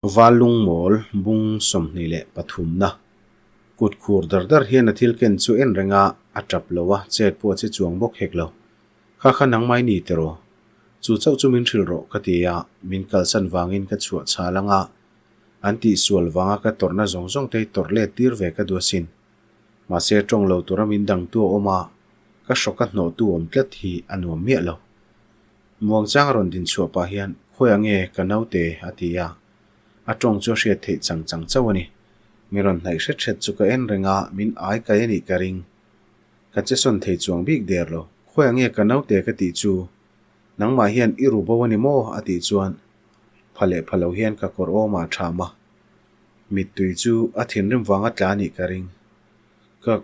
Val lungmawl bung 23 na kut khur dar dar hian a thil ken chu en reng a, a tap lo a, chet pawh a che chuang bawk hek lo. Kha kha nangmai ni tiraw? Chu chauh chu min hrilh rawh ka ti a, min kalsan vangin ka chhuah chhal ang a, an tihsual vanga ka tawrhna zawng zawng te hi tawrh let tir ve ka duh asin. Mahse tawng lo tura min dangtu a awm a, ka hrawk a hnawhtu awm tlat hi a nuam miah lo. Muangchang a rawn din chhuah pah hian, Khawiah nge ka naute? a ti a. A tawng chu a hriat theih chang chang chauh a ni. Mi rawn hnaih hret hret chu ka en reng a, min ai kai a nih ka ring. Ka che sawn thei chuang bik der lo. Khawiah nge ka naute ka tih chu? Nangmah hian i ru bo a ni maw? a tih chuan pha leh pha lo hian ka kawr awmah a ṭham a. Mittui chu a thinrim vanga tla a nih ka ring. Ka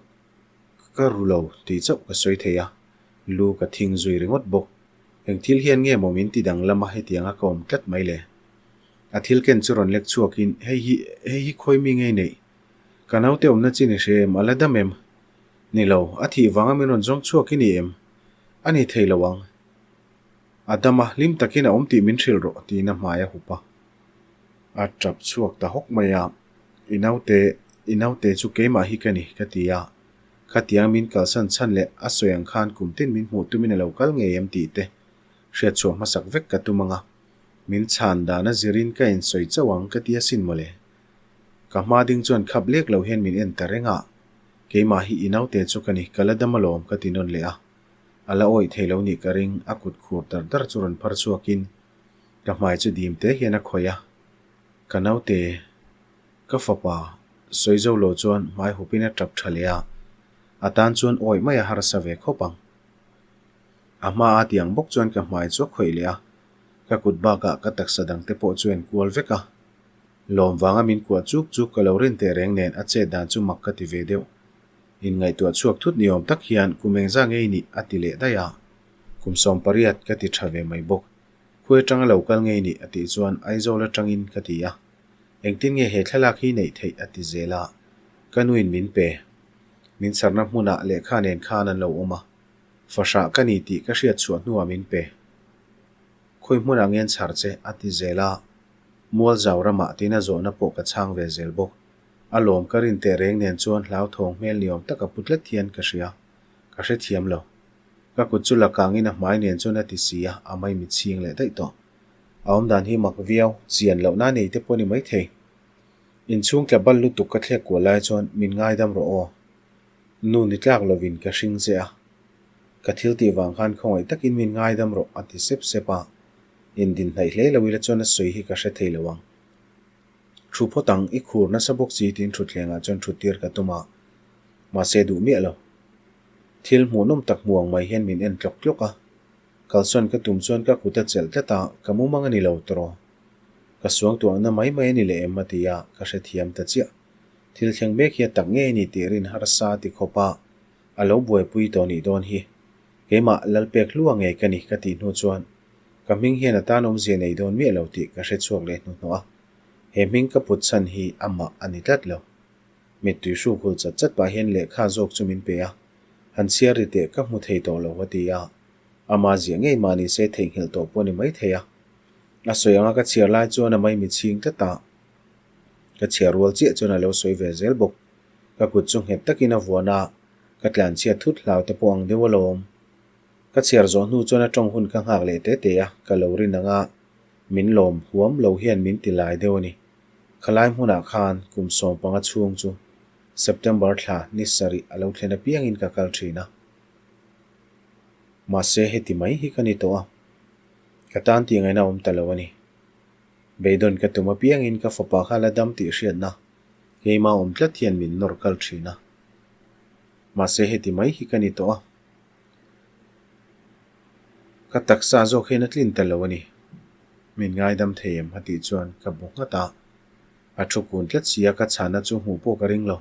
ka ru lo tih chauh ka sawi thei a, lu ka thing zui ringawt bawk. Eng thil hian nge maw min ti danglam a hetianga ka awm tlat mai le? A thil ken chu rawn lek chhuakin, Hei hi, hei hi khawi mi ngei neih? Ka naute awmna chin i hre em? A la dam em? Ni lo, a thih vanga min rawn zawng chhuak i ni em? A ni thei lo ang. A dam a, hlim takin a awm tih min hrilh rawh, tiin a hmai a hup a. A tap chhuak ta hawk mai a, I naute, i naute chu keimah hi ka ni, ka ti a. Khatiang min kalsan chhan leh a sawi ang khan kum tin min hmuh tumin a lo kal ngei em tih te hriat chhuah hmasak vek ka tum ang a. Min chhan dan a zirin ka insawi chauh ang ka ti asin mawle. Ka hma ding chuan khap lek lo hian min en ta reng a, keimah hi i naute chu ka ni, ka la dam alawm ka ti nawn leh a. A la awih thei lo nih ka ring, a kut khur dar dar chu rawn phar chhuakin ka hmai chu dim te hian a khawih a. Ka naute, ka fapa, sawi zo lo chuan hmai hupin a tap tha leh a, a tan chuan awih mai a harsa ve khawp ang. A hma a tiang bawk chuan ka hmai chu a khawih leh a, ka kut bakah ka taksa dangte pawh chu en kual vek a. Lawm vanga min kuah chuk chuk ka lo rin teh reng nen a chet dan chu mak ka ti ve deuh. Inngaihtuah chhuak thut ni awm tak hian kum engzah ngei nih a ti leh daih a, kum 18 ka ti tha ve mai bawk. Khuai atanga lo kal ngei nih a tih chuan Aizawl atangin ka ti a. Engtin nge he thlalak hi neih theih a ti zel a, ka nuin min pe. Min chharna hmunah lehkha nen khan an lo awm a, fahrah ka ni tih ka hriat chhuah hnuah min pe. Khawi hmunah ngen chhar che a ti zel a, Mualzau ramah tina zawhna pawh ka chhang ve zel bawk. A lawm ka rin teh reng nen chuan hlauthawng hmel ni awm tak a pu tlat hian ka hria. Ka hrethiam lo. Ka kut chu la kangin a hmai nen chuan a ti si a, a mai mit chhing leh daih tawh. A awmdan hi mak viau, chian lohna nei te pawh ni maithei. Inchhung tla bal lutuk ka thlek kual lai chuan min ngaidam rawh aw. Nu ni tlak lovin ka hring che a. Ka thil tih vang khan khawngaih takin min ngaidam rawh a ti sep sep a. Indin hnaih hle lo ila chuan a sawi hi ka hre thei lo ang. Thu phawt ang, i khur nasa bawk si tiin thutthlengah chuan thut tir ka tum a, mahse duh miah lo. Thil hmuhnawm tak hmu ang mai hian min en tlawk tlawk a, kalsawn ka tum chuan ka kut a chelh tlat a, ka mumang a ni lo tawrh. Ka suangtuahna mai mai a ni leh em a ti a, ka hrethiam ta chiah. Thil thleng mek hi a tak ngei a ni tih rin harsa ti khawp a, a lo buaipui tawh nih dawn hi. Keimah Lalpek hlua ngei ka ni ka tih hnu chuan ka hming hian a tan awmzia nei dawn miah lo tih ka hre chhuak leh hnuhnawh a, he hming ka put chhan hi amah a ni tlat lo. Mittui hruk hul chat chat pah hian lehkha zawk chu min pe a, han chhiar ri teh ka hmu thei tawh lo a ti a, ama ziah ngei mah ni se theihnghilh tawh pawh a ni maithei a. A sawi anga ka chhiar lai chuan a maimi chhing tlat a, ka chhiar rual chiah chuan a lo sawi ve zel bawk. Ka kut chu nghet takin a vuan a, ka tlanchhiat thut hlau te pawh ang deuh alawm. Ka chhiar zawh hnu chuan a tawng hun ka nghak leh te te a, ka lo rin ang a, min lawm huam lo hian min ti lai deuh a ni. Khalai hmunah khan kum 15 chhung chu September thla ni sarih a lo thlen apiangin ka kal thin a. Mahse heti mai hi ka ni tawh a, ka tan tih ngaihna awm ta lo a ni. Beidawn ka tum apiangin ka fapa kha la dam tih hriatna keimah awm tlat hian min nawr kal thin a. Mahse heti mai hi ka ni tawh a. Ka taksa zawk hian a tlin ta lo a ni. Min ngaidam thei em a tih chuan ka bu nghat a. A thu kun tlat si a ka chhana chu hmuh pawh ka ring lo.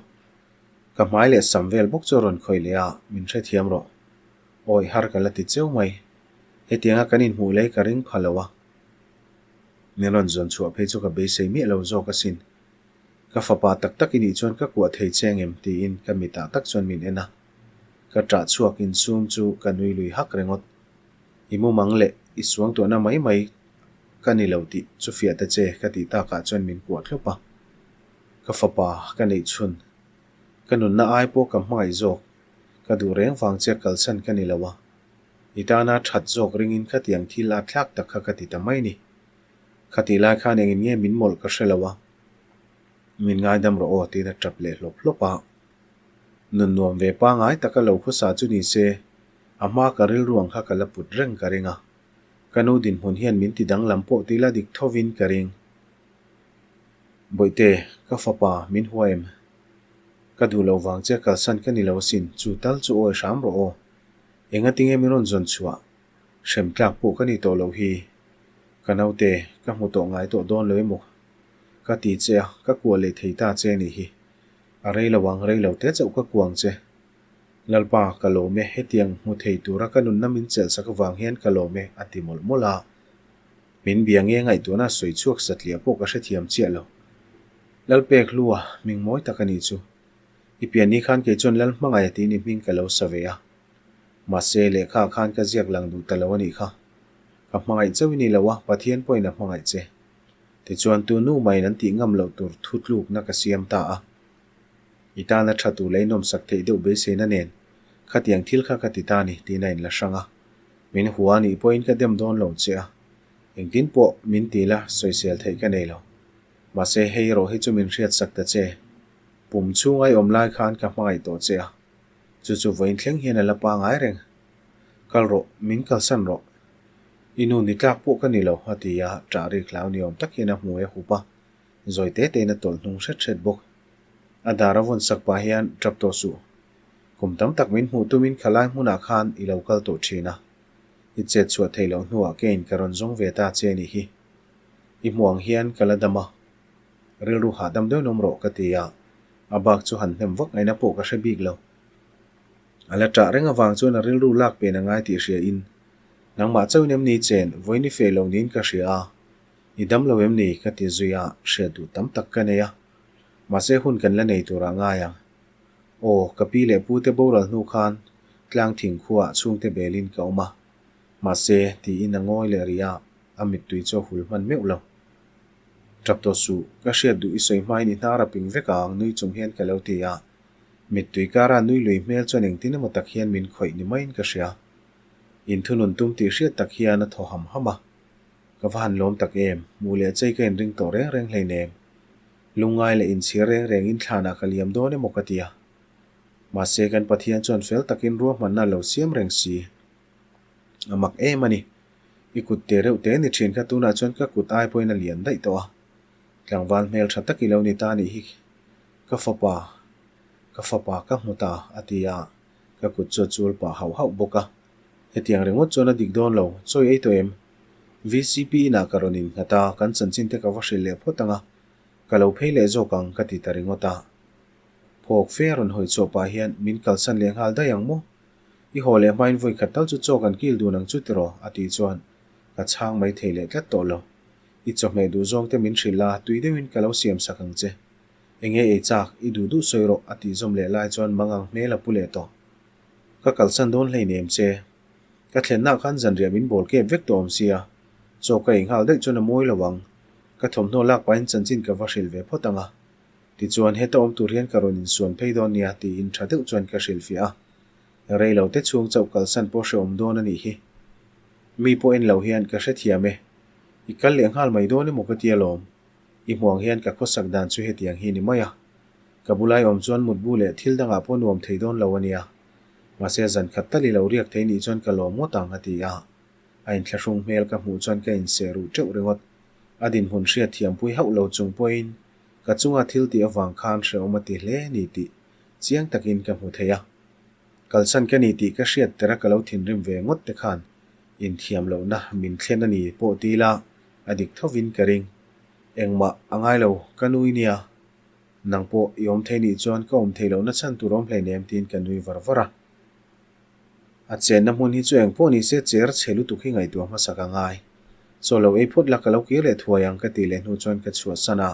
Ka hmai leh sam vel bawk chu a rawn khawih leh a, min hrethiam rawh. Awi har ka la ti cheu mai. Hetianga kan inhmuh lei ka ring pha lo a. Min rawn zawn chhuah phei chu ka beisei miah lo zawk asin. Ka fapa tak tak i nih chuan ka kuah thei che ang em tiin ka mitah tak chuan min en a. Ka ṭah chhuak insum chu ka nui lui hak ringawt. I mumang leh i suangtuahna mai mai. ka ni lo tih chu fiah ta che ka tih takah chuan min kuah thlawp a. Ka fapa ka neih chhun. Ka nunna ai pawh ka hmangaih zawk. Ka duh reng vang che kalsan ka ni lo a. I tana that zawk ringin khatiang thil a thlak tak kha ka ti ta mai ni. Khatih lai khan engin nge min mawlh ka hre lo a. Min ngaidam rawh aw tiin a tap leh hlawp hlawp a. Nun nuam ve pangai taka lo khawsa chu ni se, a hma ka rilru ang kha ka la put reng ka ring a. Ka nu dinhmun hian min ti danglam pawh ti la dik thovin ka ring. Bawihte, ka fapa, min hua em? Ka duh loh vang che kalsan ka ni lo asin, chu tal chu awi hram rawh aw. Engatinge min rawn zawn chhuah? Hrem tlak pawh ka ni tawh loh hi. Ka naute, ka hmu tawh ngai tawh dawn lo emaw? Ka ti che a, ka kuah leh thei ta che nih hi. A rei lo ang, rei lo te chauh ka kuang che. Lalpa, ka lawm e, hetiang hmu thei tura ka nunna min chelhsak avang hian ka lawm e, a ti mawlh mawlh a. Min bia nge ngaihtuahna sawi chhuak satliah pawh ka hrethiam chiah lo. Lalpek hlua, hming mawi tak a nih chu. I pian ni khan kei chuan Lal hmangaih a tiin i hming ka lo sa ve a. Mahse, lehkha ah khan ka ziak lang duh ta lo a nih kha. Ka hmangaih chauh i ni lo a, Pathian pawhin a hmangaih che. Tichuan, tu nu maiin an tih ngam loh tur thu tlukna ka siam ta a. I tana tha tur leh i nawmsak theih deuh beiseina nen khatiang thil kha ka ti ta ni tiin a inla hrang a. Min hua anih pawhin ka dem dawn lo che a, engtin pawh min ti la sawisel theih ka nei lo. Mahse, hei erawh hi chu min hriatsak ta che. Pum chhunga i awm lai khan ka hmangaih tawh che a, chu chu vawiin thleng hian a la pangai reng. Kal rawh, min kalsan rawh. I nu ni tlak pawh ka ni lo, a ti a, ṭah rik hlau ni awm tak hian a hmui a hup a, zawi te tein a tawlh hnung hret hret bawk. A dar a vawn sak pah hian, Ṭap tawh suh. Kum tam tak min hmuh tumin khalai hmunah khan i lo kal tawh ṭhin a. I chet chhuah theih loh hnuah keiin ka rawn zawng ve ta che nih hi. I hmuh ang hian ka la dam a. Rilru hahdam deuh nawm rawh ka ti a, a bak chu han hnem vak ngaihna pawh ka hre bik lo. A la ṭah reng avang chuan a rilru lak pen a ngai tih hria in, Nangmah chauhin em ni chen, vawiin i feh lo niin ka hria a, i dam lo em ni? ka ti zui a, hriat duh tam tak ka nei a. Mahse hun kan la nei turah ngai ang. Aw, ka pi leh pu te boral hnu khan tlang thing khuaah chhungte belin ka awm a. Mahse, tiin a ngawi leh rih a, a mittui chu a hul hman meuh lo. Tap tawh suh, ka hriat duh i sawi hmain i hnar a ping vek ang, nui chung hian ka lo ti a. Mittui kara nui lui hmel chuan engtin emaw tak hian min khawih ni maiin ka hria. Inthunun tum tih hriat tak hian a thaw ham ham a. Ka va han lawm tak em, hmuh leh chei ka inring tawh reng reng hleinem. Lungngai leh inchhir reng rengin thlanah ka liam dawn emaw ka ti a. Mahse kan Pathian chuan fel takin ruahmanna a lo siam reng si. A mak em a ni. I kut te reuh te ni thin kha tunah chuan ka kut ai pawhin a lian daih tawh a. Tlangval hmel tha tak i lo ni ta nih hi. Ka fapa, ka fapa ka hmu ta, a ti a, ka kut chu a chul pah hauh hauh bawk a. Hetiang ringawt chuan a dik dawn lo, chawi ei tawh em? VCP inah ka rawn innghat a, kan chanchin te ka va hrilh leh phawt ang a, ka lo phei leh zawk ang ka ti ta ringawt a. Phawk fe a rawn hawi chhuah pah hian min kalsan leh nghal daih ang maw? I haw leh hmain vawi khat tal chu chaw kan kil dun ang chu tiraw? a tih chuan ka chhang mai thei leh tlat tawh lo. I chawhmeh duh zawng te min hrilh la, tui deuhin ka lo siam sak ang che. Enge ei chak, i duh duh sawi rawh a tih zawm leh lai chuan mangang hmel a pu leh tawh. Ka kalsan dawn hleinem che. Ka thlennaah khan zanriah min bawl kep vek tawh awm sia, chaw ka ei nghal daih chuan a mawi lo ang. Ka thawmhnaw lak pahin chanchin ka va hrilh ve phawt ang a. Tichuan heta awm tur hian ka rawn insuan phei dawn nia tiin tha deuh chuan ka hrilhfiah a. Rei lo te chhung chauh kalsan pawh hrehawm dawn a nih hi. Mi pawh en lo hian ka hrethiam e. I kal leh nghal mai dawn emaw ka ti alawm. I hmuang hian ka khawsak dan chu hetiang hi ni mai a. Ka bulai awm chuan mutbu leh thil dangah pawh nuam thei dawn lo a nia. Mahse zan khat tal i lo riak thei nih chuan ka lawm ngawt ang a ti a. A inthlahrung hmel ka hmuh chuan ka inseh ruh teuh ringawt. A dinhmun hriat thiampui hauh lo chung pawhin ka chunga thil tih avang khan hrehawm a ti hle ni tih chiang takin ka hmu thei a. Kalsan ka ni tih ka hriat tera ka lo thinrim ve ngawt te khan inthiam lohna min thlen a ni pawh ti ila a dik thovin ka ring. Engmah a ngai lo, ka nui nia. Nang pawh i awm thei nih chuan ka awm thei lohna chhan tur awm hleinem tiin ka nui var var a. A chenna hmun hi chu eng pawh ni se cher chhe lutuk hi ngaihtuah hmasak a ngai. Chaw lo ei phawt la ka lo kir leh thuai ang ka tih leh hnu chuan ka chhuahsan a.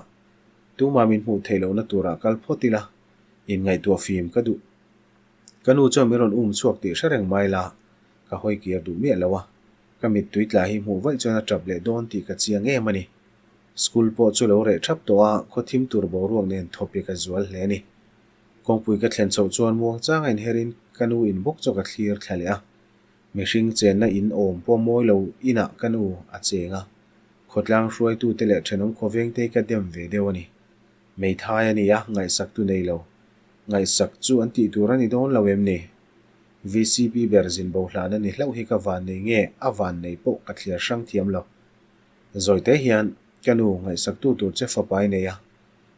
Tumah min hmuh theih lohna turah kal phawt ila, inngaihtuah fim ka duh. Ka nu chuan min rawn um chhuak tih hre reng mai la, ka hawi kir duh miah lo a. Ka mittui tla hi hmuh vaih chuan a tap leh dawn tih ka chiang em a ni. School pawh chu lo reh thap tawh a, khaw thim tur boruak nen thawpik a zual hle a ni. Kawngpui ka thlen chhoh chuan muangchang a inherin ka nu in bawk chu ka thlir thla leh a. Mihring chenna in awm pawh mawi lo inah ka nu a cheng a, khawtlang hruaitute leh thenawm khawvengte hi ka dem ve deuh a ni. Meithai a ni a, ngaihsaktu nei lo. Ngaihsak chu an tih tur a ni dawn lo em ni? VCP ber zin bo hlan a ni hlauh hi ka vannei nge a vannei pawh ka thliar hrang thiam lo. Zawite hian ka nu ngaihsaktu tur che fapa i nei a,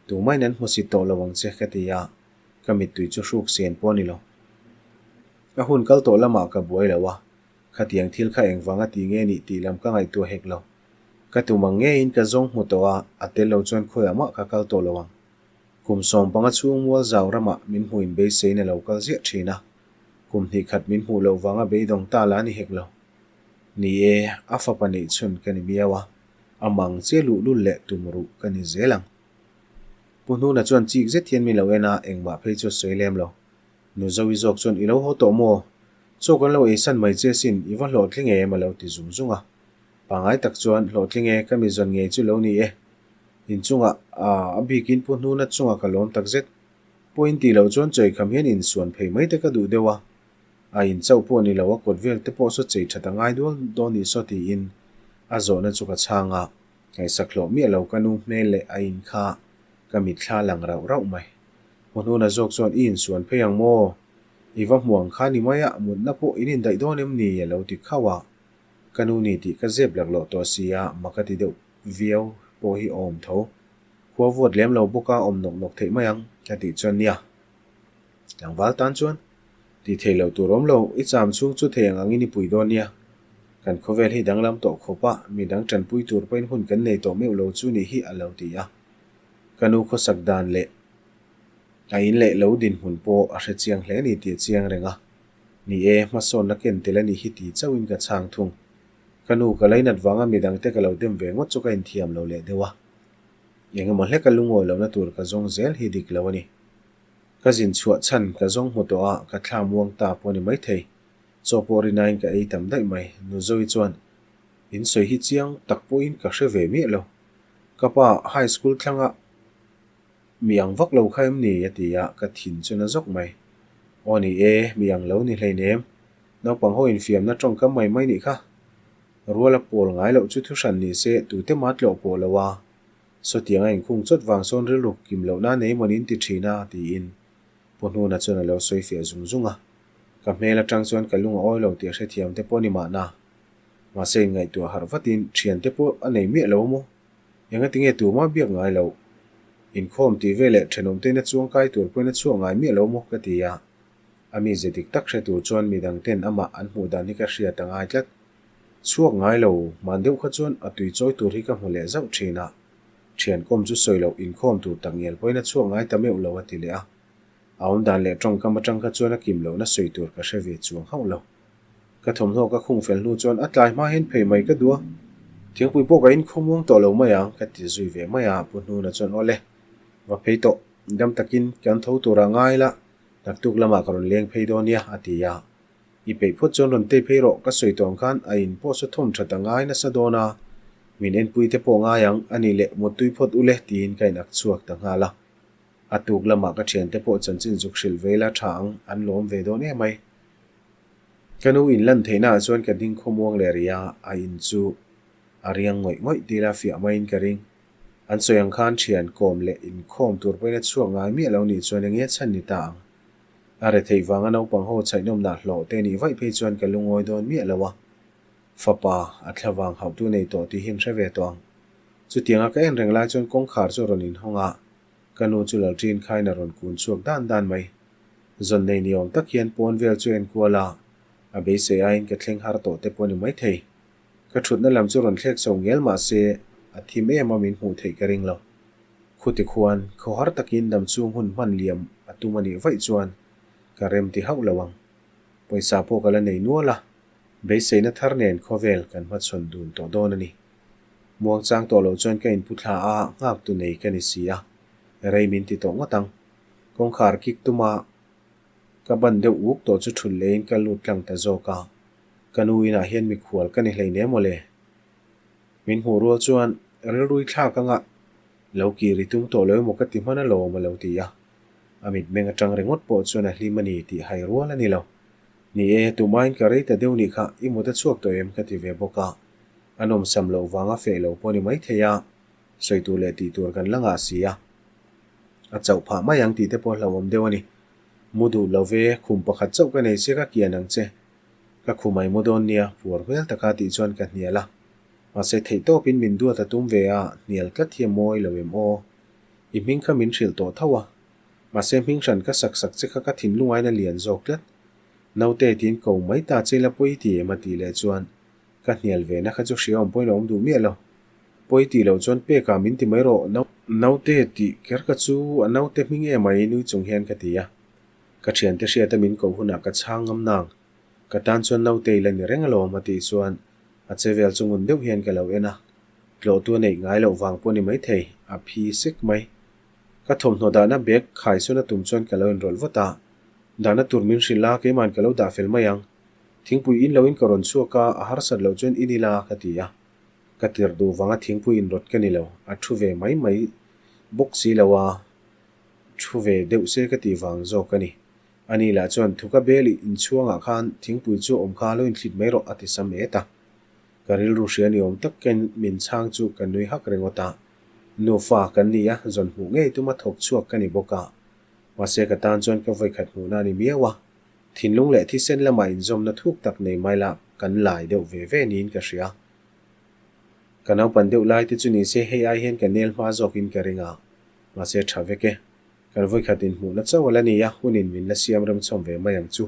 tumahin an hmusit tawh lo ang che ka ti a, ka mittui chu hruk sen pawh a ni lo. Ka hun kal tawh lamah ka buai lo a, khatiang thil kha engvanga ti nge nih tih lam ka ngaihtuah hek lo. Ka tum ang ngeiin ka zawng hmu tawh a, a tel lo chuan khawiah mah ka kal tawh lo ang. Kum 15 chhung mual zau ramah min hmuin beiseiin a lo kal ziah thin a, kum hnih khat min hmuh loh vanga beidawng ta la ni hek lo. Ni e, a fapa neih chhun ka ni miau a, a mang che luhlul leh tum ruh ka ni zel ang. Pu Hnuna chuan chik zet hian min lo en a, engmah phei chu a sawi lem lo. Nu Zoe zawk chuan i lo haw tawh maw? Chaw kan lo eisan mai che sin, i va hlawhtling em? a lo ti zung zung a. Pangai tak chuan, Hlawhtling e, ka mi zawn ngei chu lo ni e. Inchungah, a bikin Pu Hnuna chungah ka lawm tak zet. Pawh in tih loh chuan chawikham hian insuan phei mai te ka duh deuh a. A in chauh pawh ni lo, a kawt vel te pawh saw chei that a ngai dual dawn nih saw tiin a zawhna chu ka chhang a. Ngaihsak hlawh miah lo ka nu hmel leh a in kha ka mitthla lang rauh rauh mai. Pu Hnuna zawk chuan i insuan phei ang maw? I va hmu ang kha ni mai a, mutna pawh in indaih dawn em ni? a lo ti khauh a. Ka nu ni tih ka zep laklawh tawh si a, mak a ti deuh viau pawh hi awm tho. Khua vuat lem lo bawk a awm nawk nawk theih mai ang, a tih chuan nia. Tlangval tan chuan tih theih loh tur awm lo, i cham chhung chu thei ang angin i pui dawn nia. Kan khawvel hi danglam tawh khawp a, midang tanpui tur pawhin hun kan nei tawh meuh lo chu nih hi a lo ti a. Ka nu khawsak dan leh a in leh lo dinhmun pawh a hre chiang hle ni tih a chiang reng a. Ni e, hmasawnna ken tel a nih hi ti chauhin ka chhang thung. Ka nu ka lainat vanga midangte ka lo dem ve ngawt chu ka inthiam lo leh deuh a. Eng emaw hleka lungawi lohna tur ka zawng zel hi dik lo a ni. Ka zin chhuah chhan ka zawng hmu tawh a, ka thla muang ta pawh a ni maithei. Chaw pawh rinain ka ei tam daih mai. Nu Zoe chuan, In sawi hi chiang tak pawhin ka hre ve miah lo. Ka pa high school thlanga mi ang vak lo kha em ni? a ti a, ka thin chu na zawk mai. Aw ni e, mi ang lo ni hleinem. Naupang ho infiamna tawngkam mai mai nih kha. Rual a pawl ngai loh chu thuhran ni se tute mah tlawh pawh lo a. Sawtiang a inkhung chawt vang sawn rilru kim loh na nei maw nin ti thin a, tiin Pu Hnuna chuan a lo sawi fiah zung zung a. Ka hmel atang chuan ka lung a awi lo tih a hrethiam te pawh ni mahna. Mahse inngaihtuah harh vatin thiante pawh a nei miah lo maw? Engatinge tumah biak ngai loh? Inkhawm tih veleh thenawmtein a chuang kai tur pawhin a chhuak ngai miah lo maw? ka ti a. A mize dik tak hre tur chuan midang ten amah an hmuh dan hi ka hriat a ngai tlat. Chhuak ngai lo, hman deuh kha chuan a tui chawi tur hi ka hmu leh zauh thin a. Thian kawm chu sawi loh inkhawm tur tak ngial pawhin a chhuak ngai ta meuh lo a ti leh a. A awmdan leh tawngkam atang kha chuan a kim lohna sawi tur ka hre ve chuang hauh lo. Ka thawmhnaw ka khung fel hnu chuan a tlai hma hian phei mai ka duh a, thingpui pawh ka inkhawm uang tawh lo mai ang ka ti zui ve mai a, Pu Hnuna chuan aw le, va phei tawh, dam takin kan tho turah ngai la, naktuk lamah ka rawn leng phei dawn nia a ti a. I peih phawt chuan rawn tei phei rawh, ka sawi tawh ang khan a in pawh saw thawm that a ngai nasa dawn a, min enpui te pawh ngai ang, a nih leh mawttui phawt u le tiin ka in ak chhuak ta nghal a. A tuk lamah ka thiante pawh chanchin zuk hrilh ve ila tha ang, an lawm ve dawn em mai. Ka nu in lan theihna ah chuan ka ding khawmuang leh rih a, a in chu a riang ngawih ngawih ti ila fiah maiin ka ring. An sawi ang khan thian kawm leh inkhawm tur pawhin a chhuak ngai miah lo nih chuan enge chhan ni ta ang. A retheih vanga naupang ho chhaihnawmnah hlawh te nih vaih phei chuan ka lungawi dawn miah lo a. Fapa, a thla vang hauhtu nei tawh tih hi an hre ve tawh ang. Chutianga ka en reng lai chuan kawngkhar chu a rawn inhawng a, ka nu chu Lalṭin khain a rawn kun chhuak dan dan mai. Zawn nei ni awm tak hian pawn vel chu en kual a, a beisei aiin ka thleng har tawh te pawh a ni maithei. Ka thutna lam chu rawn thlek chho ngel mah se a thim em a min hmuh theih ka ring lo. Khuti khuan khawhar takin dam chhung hun hman liam a tum a nih vaih chuan ka rem ti hauh lo ang. Pawisa pawh ka la nei nual a, beiseina thar nen khawvel kan hmachhawn dun tawh dawn a ni. Muangchang tawh loh chuan ka inpu thla a, nghaktu nei ka ni si a, rei min ti tawh ngawt ang. Kawngkhar kik tuma ka ban deuh uk tawh chu thut leiin ka lut tlang ta zawk a. Ka nu inah hian mikhual ka ni hleinem aw le. Min hmuh rual chuan rilrui thlak anga lo kir i tum tawh lo emaw ka ti hman alawm a lo ti a. A mitmeng atang ringawt pawh chuan a hlim a ni tih hai rual a ni lo. Ni e, tumain ka rei ta deuh nih kha i mut a chhuak tawh em ka ti ve bawk a. A nawmsam loh vanga feh lo pawh a ni maithei a, sawi tur leh tih tur kan la ngah si a. A chauh phah mai ang tih te pawh hlauhawm deuh a ni. Mu duh lo ve, khum pakhat chauh ka nei sia ka kian ang che. Ka khum ai mu dawn nia, puar hmel taka tih chuan ka hnial a. Mahse theih tawpin min duat a tum ve a, hnial tlat hi a mawi lo em aw. I hming kha min hrilh tawh tho a. Mahse hming hran ka sak sak che kha ka thinlung aiin a lian zawk tlat. Naute tiin ko mai ta che ila pawi ti em a tih leh chuan ka hnial ve na kha chu hriaawm pawhin a awm duh miah lo. Pawi tih loh chuan pekah min ti mai rawh. Naute tih kher ka chu a naute hming emai nui chung hian ka ti a. Ka thiante hriata min koh hunah ka chhang ngam nang. Ka tan chuan naute ila ni reng alawm a tih chuan a che vel chu ngun deuh hian ka lo en a. Tlawhtu a neih ngai loh vang pawh ni maithei, a phi sek mai. Ka thawmhnaw dahna bag khai sawn a tum chuan ka lo inrawlh vat a. Dahna tur min hrilh a, keima'n ka lo dah fel mai ang. Thingpui in loin ka rawn chhuak a, a harsat loh chuan in ila ka ti a. Ka tirh duh vanga thingpui inrawt ka ni lo, a thu ve mai mai bawk si lo a. Thu ve deuh se ka tih vang zawk a ni. Ani lah chuan Thuka bel ih inchhuangah khan thingpui chu awm kha lo inthlit mai rawh a ti sam et a. Ka rilru hria ni awm tak ken min chhang chu ka nui hak ringawt a. Nufa kan ni a, zawn hmuh ngei tuma thawk chhuak ka ni bawk a. Mahse ka tan chuan ka vawikhat hmuhna a ni miau a. Thinlung leh thisen lamah inzawmna thuk tak nei mai lah kan lai deuh ve ve niin ka hria. Ka naupan deuh lai te chu ni se hei ai hian ka nel hma zawkin ka ring a. Mahse tha vek e. Kan vawikhat inhmuhna chauh a la ni a, hunin min la siam remchawm ve mai ang chu.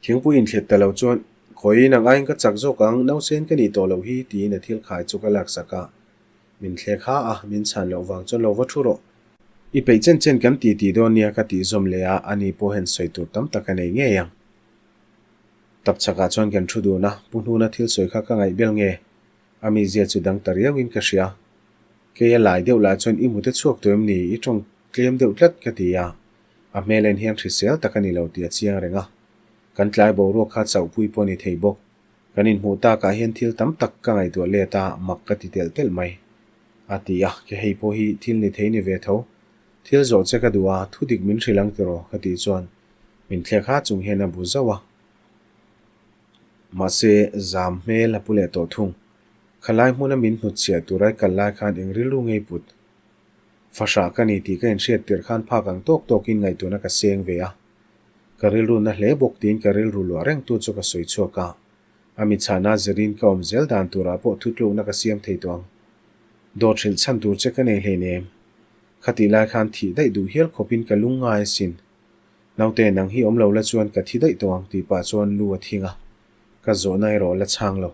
Thingpui inthlet ta lo chuan, Khawiin ang aiin ka chak zawk ang, nausen ka nih tawh loh hi, tiin a thil khai chu ka laksak a. Min thlek ha a, min chhan loh vang chuan lo va thu rawh. I peih chen chen kan ti tih dawn nia ka tih zawm leh a, ani pawh hian sawi tur tam tak a nei ngei ang. Tapchhakah chuan kan thu dun a, Pu Hnuna thil sawi kha ka ngaihbel nge? A mizia chu dang ta riauin ka hria. Kei a lai deuh lah chuan i mute chhuak tawh em ni? I tawng tlem deuh tlat ka ti a. A hmel en hian hrisel tak a ni lo tih a chiang reng a. Kan tlai boruak kha chauhpui pawh a ni thei bawk. Kan inhmuh takah hian thil tam tak ka ngaihtuah let a, mak ka ti telh telh mai. A ti a, ke hei pawh hi thil ni thei ni ve tho. Thil zawh che ka duh a, thu dik min hrilh ang tiraw? ka tih chuan min thlek ha chung hian a bu zauh a. Mahse, zam hmel a pu leh tawh thung. Khalai hmuna min hnutchhiah tura i kal lai khan eng rilru ngei put? Fahrah ka ni tih ka inhriat tirh khan phak ang tawk tawkin ngaihtuahna ka seng ve a. Ka rilru na hle bawk tiin ka rilru luah reng tu chu ka sawi chhuak a. A michhana zirin ka awm zel dan turah pawh thutlukna ka siam thei tawh ang. Dawt hrilh chhan tur che ka nei hleinem. Khatih lai khan thih daih duh hial khawpin ka lung ngai asin. Naute nang hi awm lo la chuan ka thi daih tawh ang tih pah chuan lu a thing a. Ka zawhna erawh la chhang lo.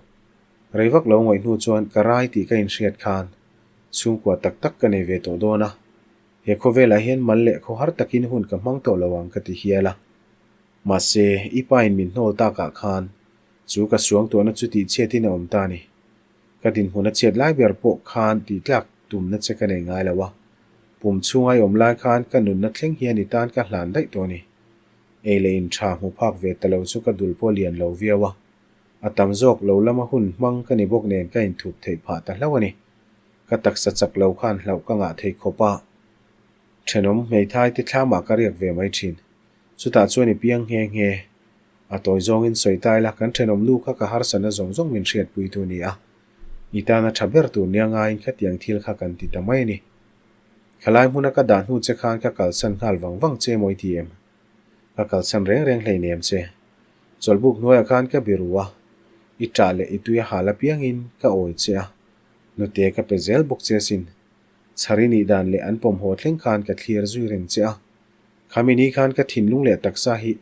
Rei vak lo ngawih hnu chuan ka rai tih ka inhriat khan chhungkua tak tak ka nei ve tawh dawn a. He khawvelah hian mal leh khawhar takin hun ka hmang tawh lo ang ka ti hial a. Mahse, i pain min hnawl takah khan chu ka suangtuahna chu tihchhiatin a awm ta a ni. Ka dinhmun a chhiat lai ber pawh khan tihtlak tumna che ka nei ngai lo a. Pum chhunga i awm lai khan ka nunna thleng hian i tan ka hlan daih tawh a ni. Ei leh in tha hmu phak ve ta lo chu ka dul pawh lian lo viau a. A tam zawk lo lama hun hmang ka ni bawk nen ka inthup theih phah ta hlauh a ni. Ka taksa chak lo khan hlauh ka ngah thei khawp a. Thenawm hmeithai te thlamah ka riak ve mai thin. Chutah chuan i piang nghe nghe. A tawi zawngin sawi ta ila kan thenawm nu kha ka harsatna zawng zawng min hriatpuitu a ni a. I tana tha ber tur nia ngaiin khatiang thil kha kan ti ta mai a ni. Khalai hmuna ka dah hnu che khan ka kalsan nghal vang vang che maw i ti em? Ka kalsan reng reng hleinem che. Chawlhbuk hnuaiah khan ka biru a, i ṭah leh i tui a hal apiangin ka awi che a, nute ka pe zel bawk che asin. Chhari nih dan leh an pawmhaw thleng khan ka thlir zui reng che a. Khami ni khan ka thinlung leh taksa hi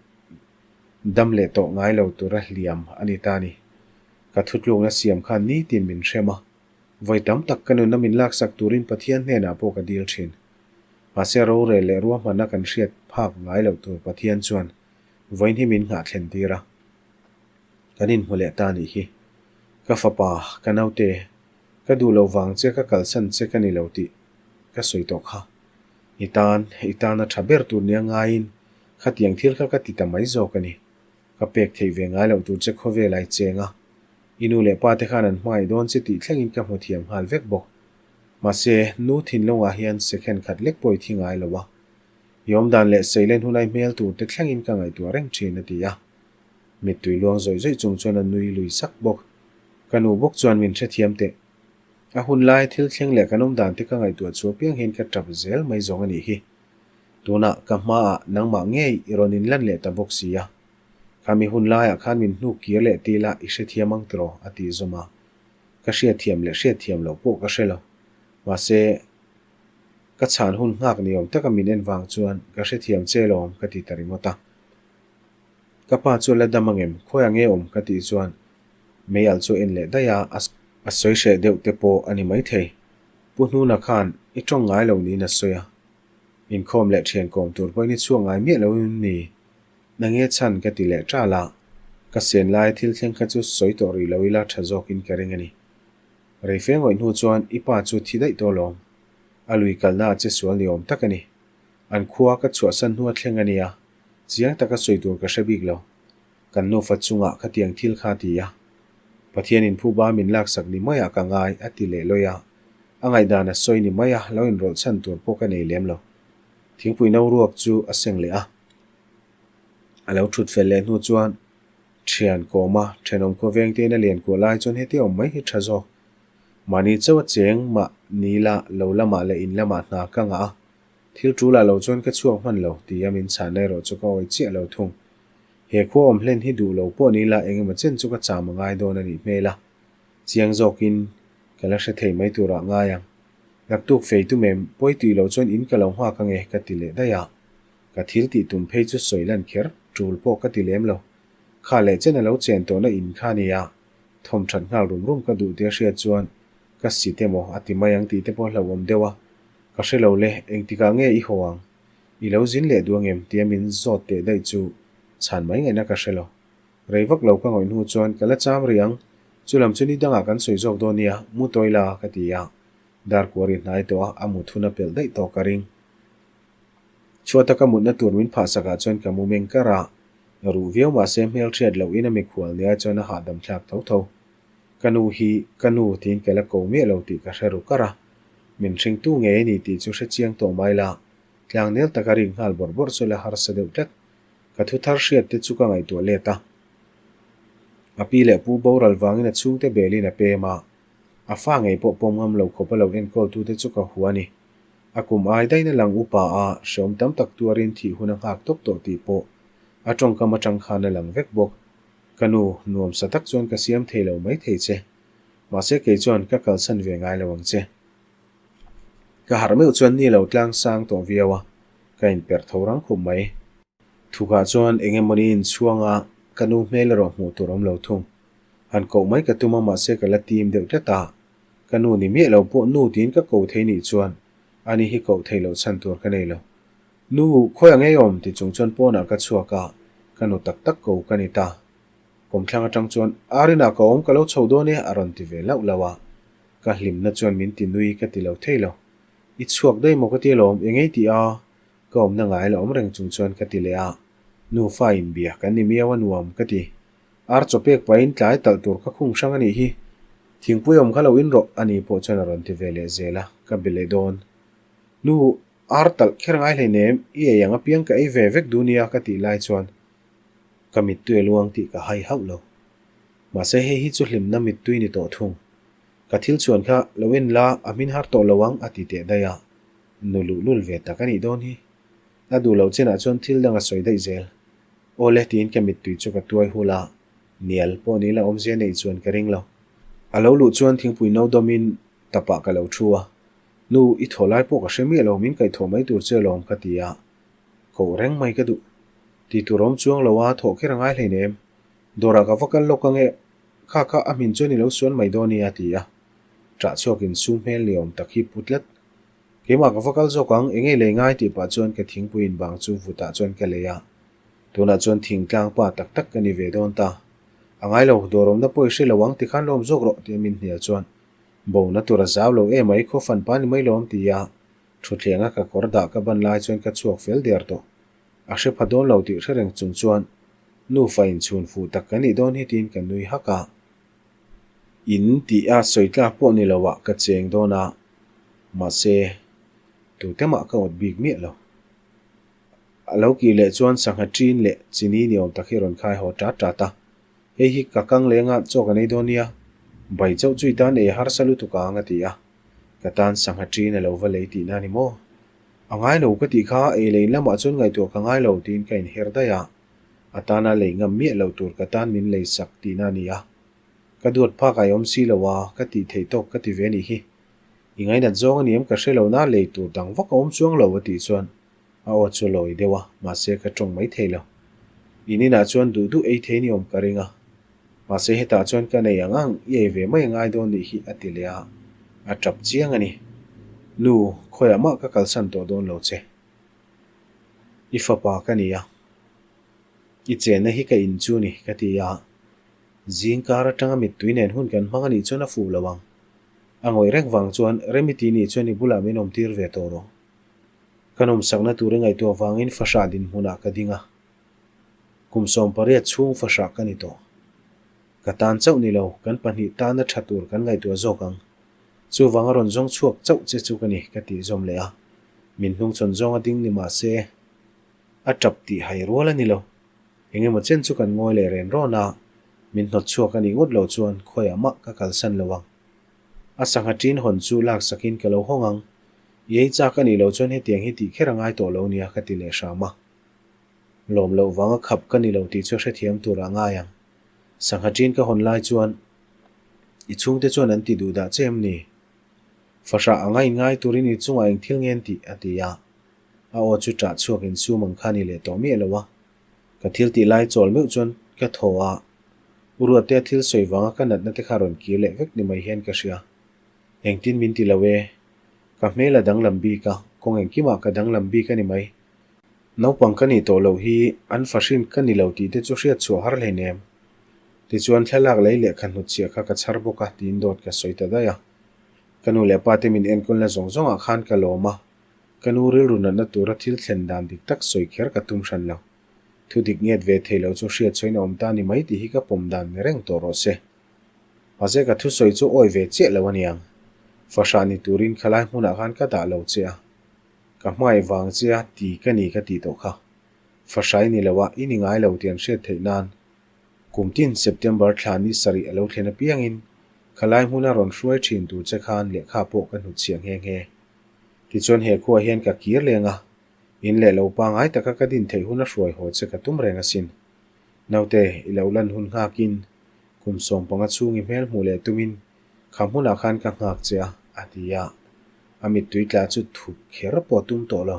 dam leh tawh ngai lo tura hliam a ni ta ni. Ka thutlukna siam khan nitin min hrem a, vawi tam tak ka nunna min laksak turin Pathian hnenah pawh ka dil thin. Mahse rorel leh ruahmanna kan hriat phak ngai loh tur Pathian chuan Vawiin hi min nghah thlen tir a, kan inhmu leh ta nih hi. Ka fapa, ka naute, ka duh loh vang che ka kalsan che ka ni lo tih ka sawi tawh kha. I tan, i tana tha ber tur nia ngaiin khatiang thil kha ka ti ta mai zawk a ni. Ka pek theih ve ngai loh tur che khawvel a i cheng a, i nu leh pa te khan an hmangaih dawn che tih thlengin ka hmu thiam nghal vek bawk. Mahse, nu thinlungah hian second khat lek pawh i thi ngai lo a. I awmdan leh seilen hunai hmel tur te thlengin ka ngaihtuah reng thin a ti a. Mittui luang zawih zawih chung chuan a nui lui sak bawk. Ka nu bawk chuan min hrethiam teh. A hun lai thil thleng leh kan awmdan te ka ngaihtuah chu apiang hian ka tap zel mai zawng a nih hi. Tunah ka hmaah nangmah ngei i rawn inlan leh ta bawk si a. Khami hun laiah khan min hnuk kir leh tila i hrethiam ang tiraw a tih zawm a. Ka hriatthiam leh hriatthiam loh pawh ka hre lo. Mahse, ka chhan hun nghak ni awm taka min en vang chuan ka hrethiam che lawm ka ti ta ringawt a. Ka pa chu la dam angem, khawiah nge awm ka tih chuan meialh chu en leh daih a, a sawi hreh deuh te pawh a ni maithei. Pu Hnuna khan i tawng ngai lo niin a sawi a. Inkhawm leh thian kawm tur pawhin i chhuak ngai miah lo in ni. Na nge chhan ka ti leh ṭal a, ka sen lai thil thleng kha chu sawi tawh rih lo ila ṭha zawkin ka ring a ni. Rei fe ngawih hnu chuan i pa chu thi daih tawh lawm. A lui kalna a che sual ni awm tak a ni. An khua ka chhuahsan hnu a thleng a nia, chiang taka sawi tur ka hre bik lo. Kan nufa chungah khatiang thil kha a ti a. Pathianin phuba min laksak ni maiah ka ngai a ti leh lawi a. A ngaihdan a sawi ni mai a, lo inrawlh chhan tur pawh ka nei lem lo. Thingpui no ruak chu a seng leh a. A lo thut fel leh hnu chuan thian kawma thenawm khawveng te in a lian kuah lai chuan heti awm mai hi tha zawk. Mahni chauh a cheng mah ni la lo lamah leh in lamah hna ka ngah a, thil tul ah lo chuan ka chhuak hman lo ti a min chhan na erawh chu ka awi chiah lo thung. He khua awm hlen hi duh lo pawh ni la engemaw chen chu ka cham a ngai dawn a nih hmel a, chiang zawkin ka la hre thei mai turah ngai ang. Naktuk fei tum em, pawi tih loh chuan in ka lo nghak ange ka ti leh daih a. Ka thil tih tum phei chu sawi lan kher, tul pawh ka ti lem lo. Kha leh chen a lo chen tawhna in kha nia, thawm that nghal rum rum ka duh tia hriat chuan ka sit emaw a ti mai ang tih te pawh hlauhawm deuh a. Ka hre lo le, engtikah nge i haw ang? I lo zin leh duh angem tia min zawt teh daih chu chhan mai ngaihna ka hre lo. Rei vak lo ka ngawih hnu chuan ka la cham rih ang, chu lam chu ni dangah kan sawi zawk dawn nia, mu tawi la ka ti a. Dar kuar i hnai tawh a, a mut hun a pelh daih tawh ka ring. Chhuata ka mutna tur min phah sakah chuan ka mu meng kar a, ruh viau mahse hmelhriat loh in a mikhual nia chuan a hahdam thlak tho tho. Ka nu hi ka nu tiin ka la ko miah lo tih ka hre ru kar a, min hringtu ngei a ni tih chu hre chiang tawh mai la, tlangnel taka rik nghal bawrh bawrh chu la harsa deuh tlat. Ka thu thar hriat te chu ka ngaihtuah let a. A pi leh pu boral vangin a chhungte belin a pem a, a fa ngei pawh pawm ngam lo khawp a lo enkawl tute chu ka hua a ni. A kum ai daihna lang upa a, hreawm tam tak tuarin thih hun a nghak tawp tawh tih pawh a tawngkam atang khan a lang vek bawk. Ka nu, nuamsa tak chuan ka siam thei lo mai thei che. Mahse kei chuan ka kalsan ve ngai lo ang che. Ka harh meuh chuan ni lo tlang sang tawh viau a, ka inperh tho rang khup mai. Thukah chuan eng emawni inchhuang a, ka nu hmel erawh hmuh tur awm lo thung. Han koh mai ka tum a mahse ka la tim deuh tlat a, Ka nu ni miah lo pawh nu tiin ka ko thei nih chuan ani hi koh theih loh chhan tur ka nei lo. Nu, khawi ang ei awm ti chung chuan pawnah ka chhuak a, ka nu tak tak ko ka ni ta. Kawmthlang atang chuan Arina ka awm ka lo chho dawn e a rawn ti ve lauh lauh a, ka hlimna chuan min ti nui ka ti lo thei lo. I chhuak daih maw ka ti alawm, eng ei tih a? Ka awmna ngai la awm reng chung chuan ka ti leh a, nufa inbia kan ni miau a nuam ka ti. Ar chaw pek pahin tlai talh tur ka khung hrang a nih hi. Thingpui awm kha lo in rawh a ni pawh chuan a rawn ti ve leh zel a, ka be leh dawn. Nu, ar talh kher ngai hleinem, i ei ang apiang ka ei ve vek duh nia ka tih lai chuan ka mittui a luang tih ka hai hauh lo. Mahse hei hi chu hlimna mittui ni tawh thung. Ka thil chuan kha lo en la, a hmin har tawh lo ang a ti teh daih a, nu luhlul ve tak a nih dawn hi. A duh loh chinah chuan thil dang a sawi daih zel. Awle tiin ka mittui chu ka tuai hul a, nial pawh ni la awmzia neih chuan ka ring lo. A lo luh chuan thingpui no dawmin tapah ka lo thu a, Nu, i thaw lai pawh ka hre miah lo, min kaihthawh mai tur che alawm ka ti a, koh reng mai ka duh. Ti tur awm chuang lo a, thawh kher a ngai hleinem. Dawrah ka va kal lawk ange, kha kha a hmin chuan i lo suan mai dawn nia a ti a. Ṭah chhuakin sum hmel ni awm tak hi pu tlat. Keimah ka va kal zawk ang, enge lei ngai tih pah chuan ka thingpui inbang chu vutah chuan ka lei a. Tunah chuan thingtlang pa tak tak ka ni ve dawn ta. A ngai lo, dawrawmna pawh i hre lo ang tikhan lawm zawk rawh tia min hnial chuan bona tur a zau lo emai khaw fan pa ni mai lawm ti a thuthlenga ka kawr dah ka ban lai chuan ka chhuak fel der tawh. A hre pha dawn lo tih hre reng chung chuan. Nufa inchhun fuh tak ka nih dawn hi tiin ka nui hak a. In tih a sawi tlak pawh ni lo ah ka cheng dawn a, mahse tute mah ka awt bik miah lo. A lo kih leh chuan sangha ṭin leh chini ni awm tak hi rawn khai haw ṭat ṭat a. Hei hi ka kang lenga chaw kan ei dawn nia, bai chauh chu i tan ei harsa lutuk ang a ti a. Ka tan sangha ṭin a lo va lei tihna a ni maw? A ngai lo ka tih kha ei lei lamah chuan ngaihtuah ka ngai lo tiin ka inher daih a. A tana lei ngam miah lo tur ka tan min lei sak tihna a ni a. Ka duat phak ai awm si lo a, ka tih theih tawk ka ti ve a nih hi. I ngainat zawng a ni em ka hre lo na lei tur dang vak a awm chuang lo a tih chuan a aw chu a lawi deuh a, mahse ka tawng mai thei lo. In inah chuan duh duh ei thei ni awm ka ring a, mahse hetah chuan ka nei ang ang i ei ve mai a ngai dawn nih hi a ti leh a, a tap chiang a ni. Nu, khawiah mah ka kalsan tawh dawn lo che. I fapa ka ni a, i chenna hi ka in chu ni ka ti a, zingkar atanga mittui nen hun kan hmang a nih chuan a fuh lo ang. A ngawih reng vang chuan Remi ti nih chuan i bulah min awm tir ve tawh rawh. Ka nawmsakna tur i ngaihtuah vangin fahrah dinhmunah ka ding a. Kum 18 chhung fahrah ka ni tawh. Ka tan chauh ni lo, kan pahnih tana tha tur kan ngaihtuah zawk ang. Chuvang a rawn zawng chhuak chauh che chu ka ni, ka tih zawm leh a. Min hnungchhawn zawng a ding ni mah se, a tap tih hai rual a ni lo. Eng emaw chen chu kan ngawi leh ren rawn a, min hnawt chhuak a nih ngawt loh chuan khawiah mah ka kalsan lo ang. A sangha ṭin hawn chu laksakin ka lo hawng ang. I ei chak a nih loh chuan hetiang hi tih kher a ngai tawh lo nia ka ti leh hram a. Lawm loh vanga khap ka ni lo tih chu hrethiam tur a ngai ang. Sangha ṭin ka hawn lai chuan i chhungte chuan an ti duh dah che em ni? Fahrah anga in ngai turin i chungah eng thil ngen tih a ti a. A aw chu ṭah chhuak insum ang kha ni leh tawh miah lo a. Ka thil tih lai chawl meuh chuan ka thaw a. U Ruatea thil sawi vanga ka natna te kha rawn kir leh vek ni mai hian ka hria. Engtin min ti lo e. Ka hmel a danglam bik a, kawng engkimah ka danglam bik a ni mai. Naupang ka nih tawh loh hi an fahrin ka ni lo tih te chu hriat chhuah har hleinem. Tichuan thlalak lei lehkha hnutchhiah kha ka chhar bawk a tiin dawt ka sawi ta daih a. Ka nu leh pa te min enkawlna zawng zawngah khan ka lawm a, ka nu rilru natna tura thil thlen dan dik tak sawi kher ka tum hran lo. Thu dik nget ve thei lo chu hriat chhuain a awm ta ni mai tih hi ka pawm dan ni reng tawh rawh se. Mahse ka thusawi chu awi ve chiah lo aniang. Fahrah ni turin khalai hmunah khan ka dah lo che a. Ka hmangaih vang che a ti ka ni ka tih tawh kha. Fahrah i ni lo a, i ni ngai lo tih an hriat theih nan. Kum tin September thla ni sarih a lo thlen apiangin khalai hmuna rawn hruai thin tur che khan lehkha pawh ka hnutchhiah nghe nghe. Tichuan he khuaah hian ka kir leng a, in leh lo pangai taka ka din theih huna hruai haw che ka tum reng asin. Naute, i lo lan hun nghakin kum 15 chhung i hmel hmuh leh tumin kha hmunah khan ka nghak che a, a ti a. A mittui tla chu thup kher pawh tum tawh lo.